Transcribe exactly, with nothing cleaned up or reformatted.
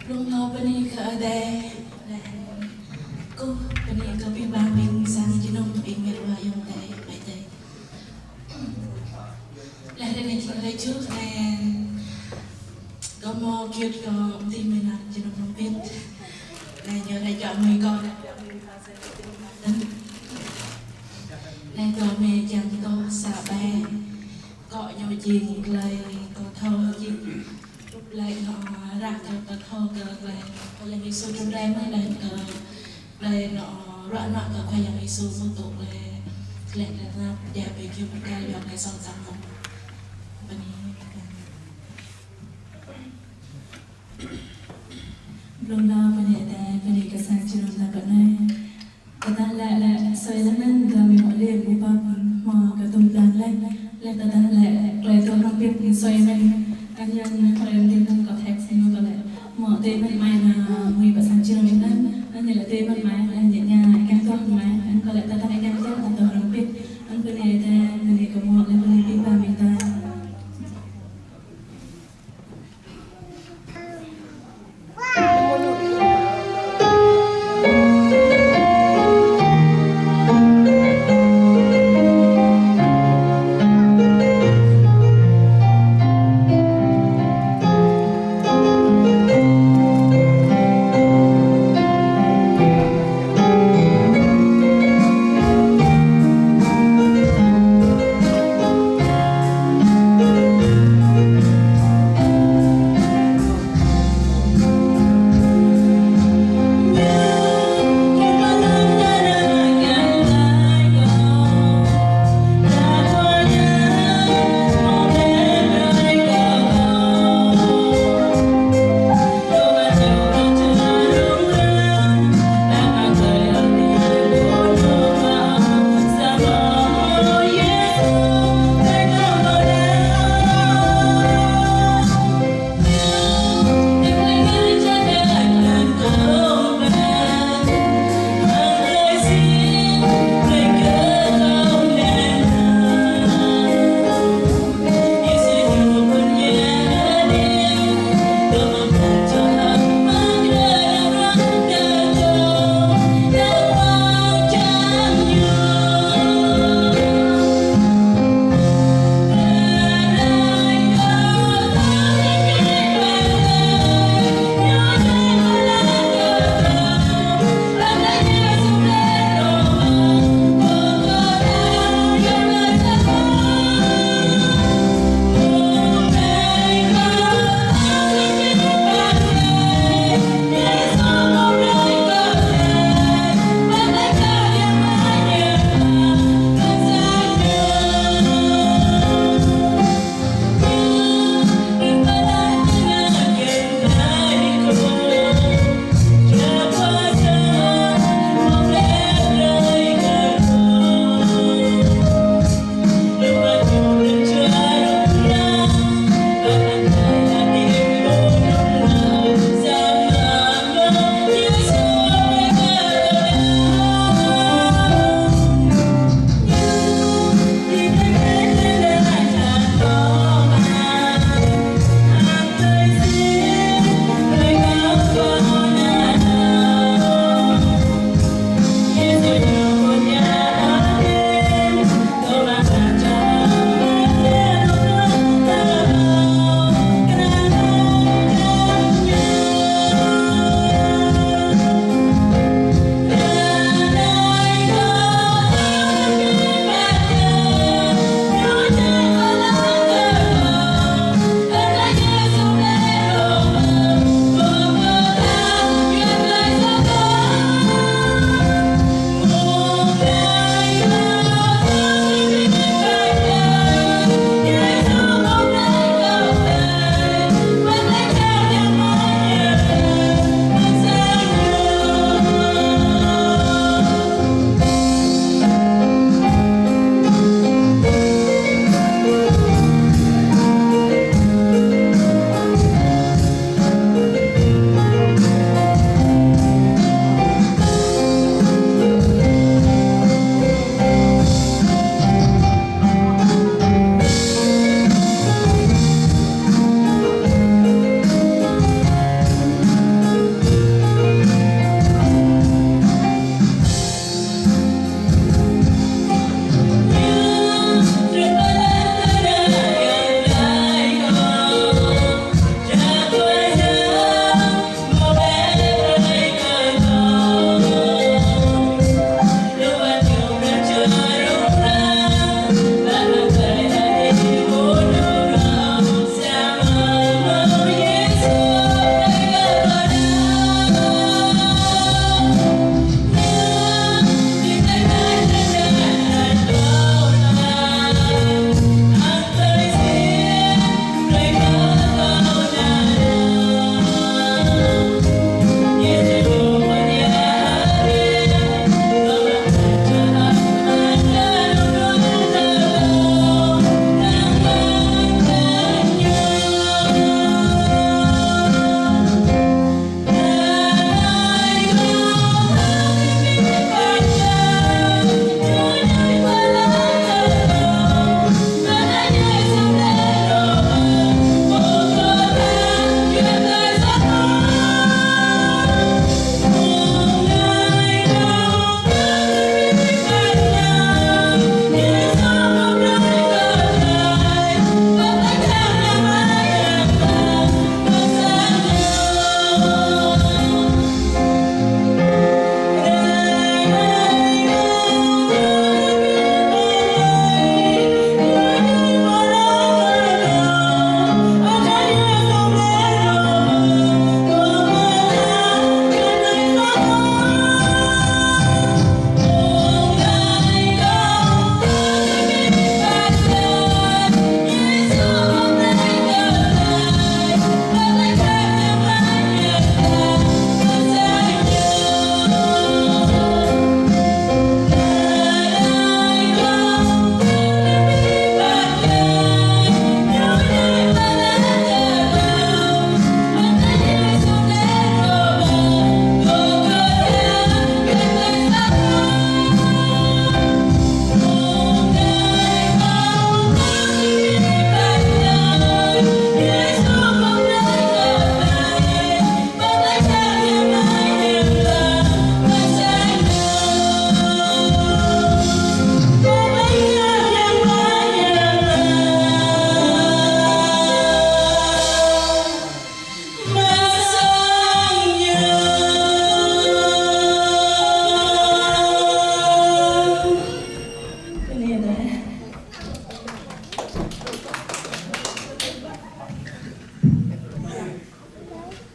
Blung hlâo bơni kơ Adai, laih kơ bơni kơ abih bang ƀing sang jơnum ƀing met wa ayŏng adơi ƀơi adai. Laih rai anai jing rai čuh, laih kâo mơ̆ kiot kâo ƀu dưi mơ̆ nao jơnum hrŏm hơbĭt. Laih ñu rai čuh mơi kâo. Laih kâo mơi kiăng kâo sa ƀai. Kâo ñu jing tơlơi kâo thâo jing. Tơlơi anŭn ră kơ kâo thâo kơ tơlơi Khua Yang Yêsu trŭn rai mơ̆ laih kơ tơlơi anŭn ruă anŭn kơ Khua Yang Yêsu mơ̆ tŭ tơlơi tơlơi tơnap ya ƀơi kơyâo bơrkal yua kơ song sang mơ̆. Bơni. Blung hlâo bơni Adai, bơni kơ sang jơnum ta pơ anai. Tơdah lĕ, lĕ, soi lĕ anŭn, gah mơi mŏk lĕ, ƀu pap, hmâo kơ tum blan lĕ, lĕ tơdah lĕ, tơlơi tŭ hrŏm hơbĭt, soi anŭn, anŭn, hơrem ti hăng kâo text ñu kơ lĕ, mŏk tui anŭn,